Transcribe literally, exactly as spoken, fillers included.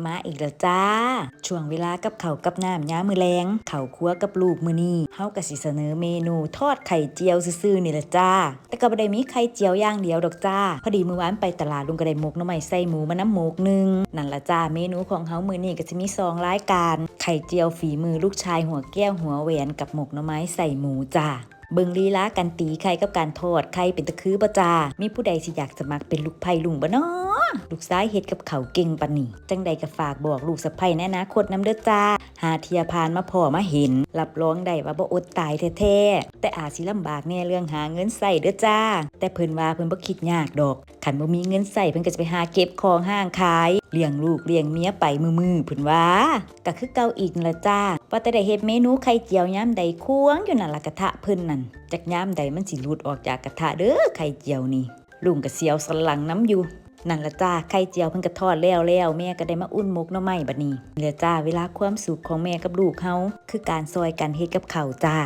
มาอีกแล้วจ้า ช่วงเวลากับข้าวกับน้ำยามมื้อแลง เข้าครัวกับลูกมื้อนี้ เฮาก็สิเสนอเมนูทอดไข่เจียวซื่อๆนี่แหละจ้า แต่ก็บ่ได้มีไข่เจียวอย่างเดียวดอกจ้า พอดีมื้อวานไปตลาด ลุงก็ได้หมกหน่อไม้ใส่หมูมานำหมกหนึ่ง นั่นล่ะจ้า เมนูของเฮามื้อนี้ก็สิมีสองรายการ ไข่เจียวฝีมือลูกชายหัวแก้วหัวแหวนกับหมกหน่อไม้ใส่หมูจ้า เบิ่งลีลาการตีไข่กับการทอดไข่เป็นตาคือบ่จ้า มีผู้ใดสิอยากสมัครเป็นลูกไผ่ลุงบ่น้อ ลูกชายเฮ็ดกับข้าวเก่งปานนี้ จั่งใดก็ฝากบอกลูกสะใภ้ในอนาคตนำเด้อจ้า หาเที่ยผ่านมาพ้อมาเห็น รับรองได้ว่าบ่อดตายแท้ๆ แต่อาจสิลำบากแหน่เรื่องหาเงินใช้เด้อจ้า แต่เพิ่นว่าเพิ่นบ่คิดยากดอก คันบ่มีเงินใช้เพิ่นก็สิไปหาเก็บของห้างขาย เลี้ยงลูกเลี้ยงเมียไปมื้อๆ เพิ่นว่า ก็คือเก่าอีกนั่นล่ะจ้า ว่าแต่ได้เฮ็ดเมนูไข่เจียวยามใดควงอยู่นั่นล่ะกระทะเพิ่นนั่น จักยามใดมันสิหลุดออกจากกระทะเด้อไข่เจียวนี่ ลุงก็เสียวสันหลังนำอยู่ นั่นล่ะจ้า ไข่เจียวเพิ่นก็ทอดแล้วแล้ว แม่ก็ได้มาอุ่นหมกหน่อไม้บัดนี้ นี่แหละจ้า เวลาความสุขของแม่กับลูกเฮา คือการซ่อยกันเฮ็ดกับข้าวจ้า